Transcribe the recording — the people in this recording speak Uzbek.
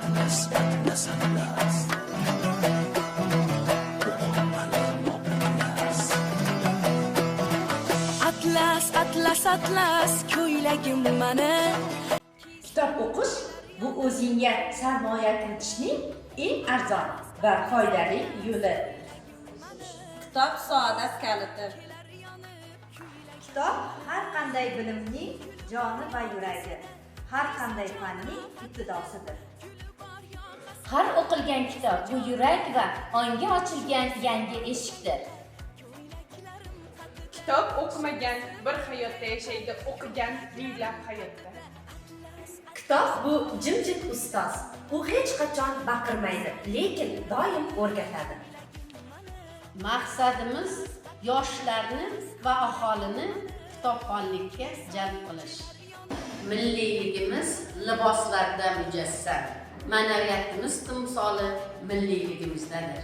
Atlas, atlas, atlas. O'qilmalar. Atlas, atlas, atlas ko'ylagim mani. Kitob o'qish bu o'zingga sarmoya kiritishning eng arzon va foydali yo'li. Kitob saodat kaliti. Kitob har qanday bilimning joni va yuragi, har qanday fanning ibtidosidir. Har o'qilgan kitob bu yurak va ongga ochilgan yangi eshikdir. Kitob o'qimagan bir hayotda yashaydi, o'qigan minglab hayotda. Kitob bu jimjit ustoz. U hech qachon baqirmaydi, lekin doim o'rgatadi. Maqsadimiz yoshlarni va aholini kitobxonlikka jalb qilish. Milliyligimiz liboslarda mujassam. Ma'naviyatimiz timsoli milliyligimizdadir.